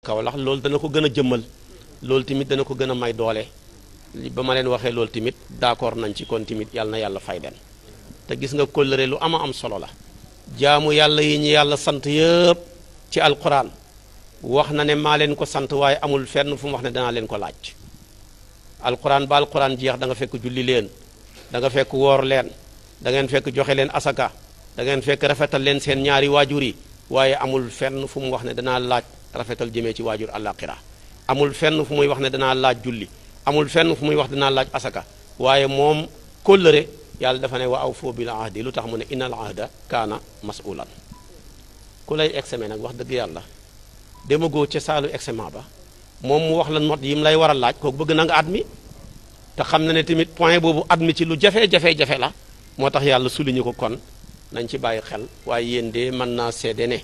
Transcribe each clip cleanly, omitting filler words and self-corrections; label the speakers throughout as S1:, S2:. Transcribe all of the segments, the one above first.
S1: Kaolack loolu dana ko gën a jëmmal loolu tamit dana ko gën a may doole ba ma leen waxee loolu tamit d'accord nañ ci kon tamit yàlla na yàlla fay leen te gis nga kóllëre lu ama am solo la jaamu yàlla yi ñu yàlla sant yëpp ci alquran wax na ne maa leen ko sant waaye amul fenn fu mu wax ne danaa leen ko laaj alquran ba alquran jeex da nga fekk julli leen da nga fekk woor leen da ngeen fekk joxe leen asaka da ngeen fekk rafetal leen seen ñaari waajur yi waaye amul fenn fu mu wax ne danaa laaj rafetal jëmee ci waajur àllaaxira amul fenn fu muy wax ne danaa laaj julli amul fenn fu muy wax danaa laaj asaka waaye moom kóllëre yàlla dafa ne wa awfu bil ahdi lu tax mu ne innal ahda kaana mas'ulan ku lay examen nag wax dëgg yàlla demagoo ca saalu examen ba moom mu wax la note yi mu lay war a laaj kooku bëgg na nga admis te xam na ne tamit point boobu admis ci lu jafe-jafe la moo tax yàlla souligné ko kon nañ ci bàyyi xel waaye yéen de mën naa seede ne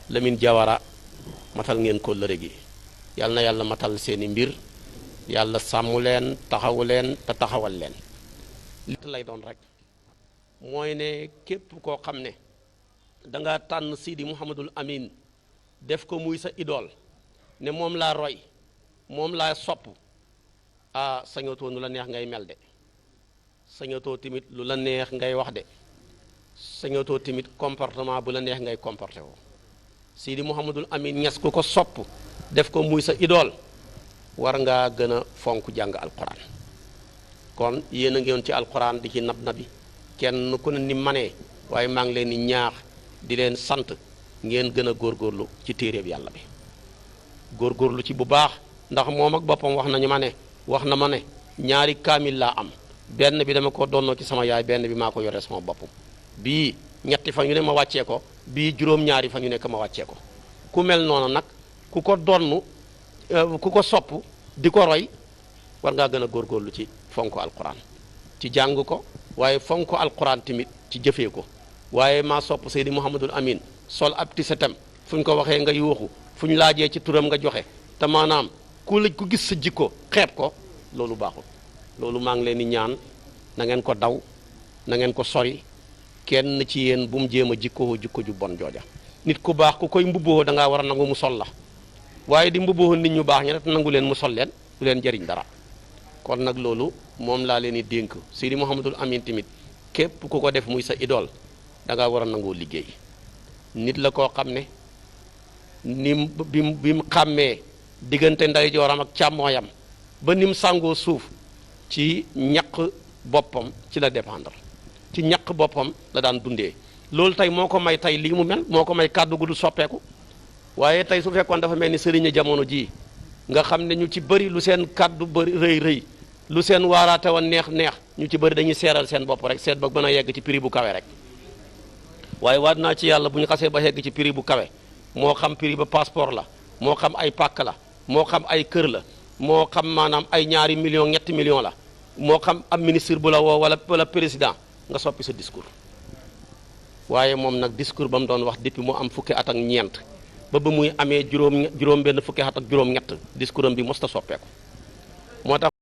S1: Lamine Diawara matal ngeen kóllëre gi yàlla na yàlla matal seeni mbir yàlla sàmm leen taxawu leen te taxawal leen li lay doon rek mooy ne képp koo xam ne danga tànn Sidi Mouhamadul Amin def ko muy sa idole ne moom laa roy moom laa sopp sañatoo nu la neex ngay mel de sañatoo tamit lu la neex ngay wax de sañatoo tamit comportement bu la neex ngay comporté woo Sidi Mouhamadul Amin Ñas ku ko sopp def ko muy sa idole war ngaa gën a fonk jàng alquran kon yéen a ngi woon ci alquran di ci nabi kenn ku ne ni manee waaye maa ngi leen di ñaax di leen sant ngeen gën a góorgóorlu ci téeréeb yàlla bi góorgóorlu ci bu baax ndax moom ak boppam wax na ma ne ñaari kaamil laa am benn bi dama ko donnoo ci sama yaay benn bi maa ko yore sama bopp bii ñetti fan yu ne ma wàccee ko bii juróom-ñaari fan yu nekk ma wàccee ko ku mel noonu nag ku ko donn ku ko sopp di ko roy war ngaa gën a góorgóorlu ci fonk alquran ci jàng ko waaye fonk alquran tamit ci jëfee ko waaye maa sopp Seydi Mouhamadul Amin sol ab tisetam fu ñu ko waxee nga yuuxu fu ñu laajee ci turam nga joxe te maanaam ku gis sa jikko xeeb ko loolu baaxul loolu maa ngi leen di ñaan na ngeen ko daw na ngeen ko sori kenn ci yéen bu mu jéem a jikko ju bon jooja nit ku baax ku koy mbubboo da ngaa war a nangu mu sol la waaye di mbubboo nit ñu baax ñi rek nangu leen mu sol leen du leen jëriñ dara kon nag loolu moom laa leen di dénk Seydi Mouhamadul Amin tamit képp ku ko def muy sa idole da ngaa war a nangoo liggéey nit la koo xam ne nim bi mu xàmmee diggante ndeyjooram ak càmmooyam ba ni mu sàngoo suuf ci ñaq boppam ci la dépendre ci ñaq boppam la daan dundee loolu tey moo ko may tey lii mu mel moo ko may kàddu gu du soppeeku waaye tey su fekkoon dafa mel ni sëriñ jamono jii nga xam ne ñu ci bëri lu seen kàddu bëri rëy lu seen waaraate woon neex ñu ci bëri dañuy seeral seen bopp rek seet ba mën a yegg ci prix bu kawe rek waaye waat naa ci yàlla bu ñu xasee ba yegg ci prix bu kawe moo xam prix ba passeport la moo xam ay pàkk la moo xam ay kër la moo xam maanaam ay ñaari million ñetti million la moo xam am ministre bu la woo wala président nga soppi sa discours waaye moom nag discours ba mu doon wax depuis mu am fukki at ak ñeent ba muy amee juróom benn fukki at ak juróom ñett discours am bi mosta soppeeku moo tax